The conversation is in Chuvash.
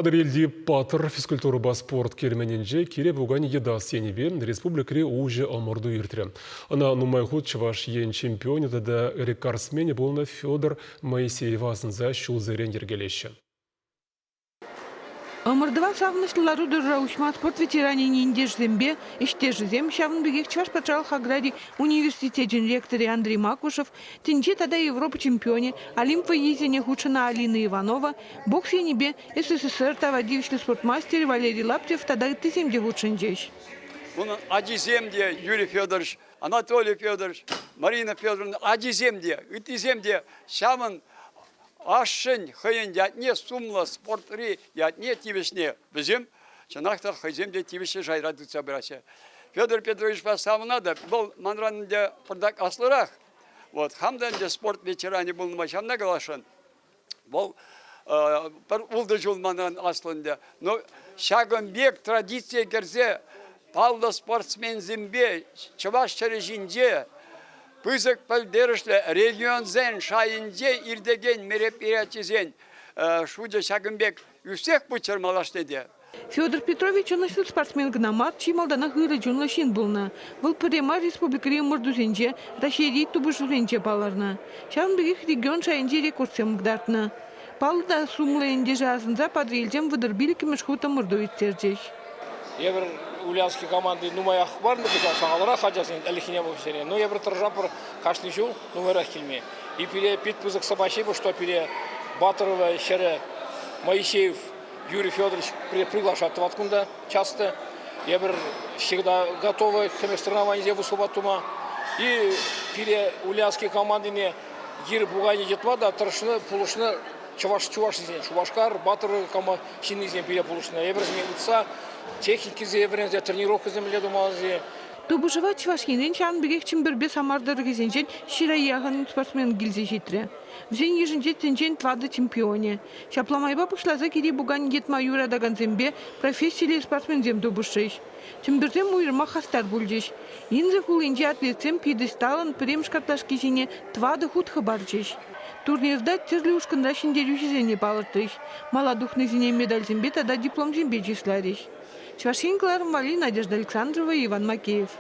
Патӑрьелти Паттӑр физкультурӑпа спорт керменӗнче кире пуканӗ йӑтас енӗпе республикӑри уҫӑ ӑмӑрту иртрӗ. Ӑна нумай хут Чӑваш Ен чемпионӗ тата рекордсменӗ пулнӑ Федор Моисеева асӑнса ҫулсерен йӗркелеҫҫӗ. Ӑмӑртӑва савӑнӑҫлӑ лару-тӑрура уҫма спорт ветеранӗн ентешӗсемпе ӗҫтешӗсем, ҫавӑн пекех Чӑваш патшалӑх аграри университечӗн ректорӗ Андрей Макушев, тӗнче тата Европа чемпионӗ, Олимп вӑййисене хутшӑннӑ Алина Иванова, бокс енӗпе СССР тава тивӗҫлӗ спорт мастерӗ Валерий Лаптев тата ыттисем те хутшӑнчӗҫ. Унӑн ачисем те Юрий Федорович, Анатолий Федорович, Марина Федоровна ачисем те, ыттисем те ҫавӑн ашшӗн хӑйӗн ятне сумлӑ спортри ятне тивӗҫнӗ. Вӗсем чӑнах та хӑйсем те тивӗҫлӗ шайра тытса пыраҫҫӗ. Федор Петровичпа савӑнатӑп. Вӑл манран ӗнтӗ пӑртак аслӑрах. Вот хам та ӗнтӗ спорт ветеранӗ пулнӑ май ҫавна каласшӑн. Вӑл пӗр ултӑ ҫул манран аслӑ ӗнтӗ. Но ҫакӑн пек традицие кӗрсе паллӑ спортсменсемпе чӑваш ҫӗрӗ ҫинче пысӑк пӗлтерӗшлӗ регионсен шайӗнче иртекен мероприятисен шучӗ ҫакӑн пек ӳссех пыччӑр малашне те. Федор Петрович ӑнӑҫлӑ спортсмен кӑна мар, чи малтанах ырӑ чунлӑ ҫын пулнӑ. Вӑл пӗрре мар республикӑри ӑмӑртусенче, Раҫҫейри тупӑшусенче палӑрнӑ. Ҫавӑн пекех регион шайӗнче рекордсем кӑтартнӑ. Паллӑ та сумлӑ ентеше асӑнса Патӑрьелсем 35-мӗш хут ӑмӑрту ирттерчӗҫ. Эпир Ульяновски команди нумаях хӑпарнӑ кӑҫал сахалрах ачасен ӗлӗкхине пухсене. Но эпир тӑрӑшатпӑр кашни ҫул нумайрах килме. И пире пит пысӑк спасибо, что пире Батырова хӗрӗ Моисеев Юрий Федорович приглашать тӑвать кунта часто. Эпир всегда готовы хӗмӗх соревнованисене выступать тума. И пире Ульяновски командине Кир пуканӗ йӑтма та тӑрӑшнӑ, пулӑшнӑ чӑваш чӑвашсен Шупашкар, Батыр ҫыннисем пире пулӑшнӑ. Эпир вӗсене ыйтса техникисене вӗренсе тренировкӑсем мӗнле тумалли. Тупӑшӑва Чӑваш Енрен ҫавӑн пекех Чӗмпӗрпе Самар тӑрӑхӗсенчен ҫӗре яхӑн спортсмен килсе ҫитрӗ. Вӗсен йышӗнче тӗнчен тӑватӑ чемпионӗ. Ҫапла майпа пуҫласа кире пукан йӑтма юратакансемпе профессиллӗ спортсменсем тупӑшрӗҫ. Чӗмпӗрсем уйрӑмах хастар пулчӗҫ. Инза хулинчи атлетсем пьедесталӑн пӗрремӗш картлашки ҫине тӑватӑ хут хӑпарчӗҫ. Турнирта тӗрлӗ ушкӑнра ҫӗнтерӳҫӗсене палӑртрӗҫ, мала тухнисене медальсемпе тата дипломсемпе чысларӗҫ. Чӑваш Ен кӑларӑм валли Надежда Александрова, Иван Макеев.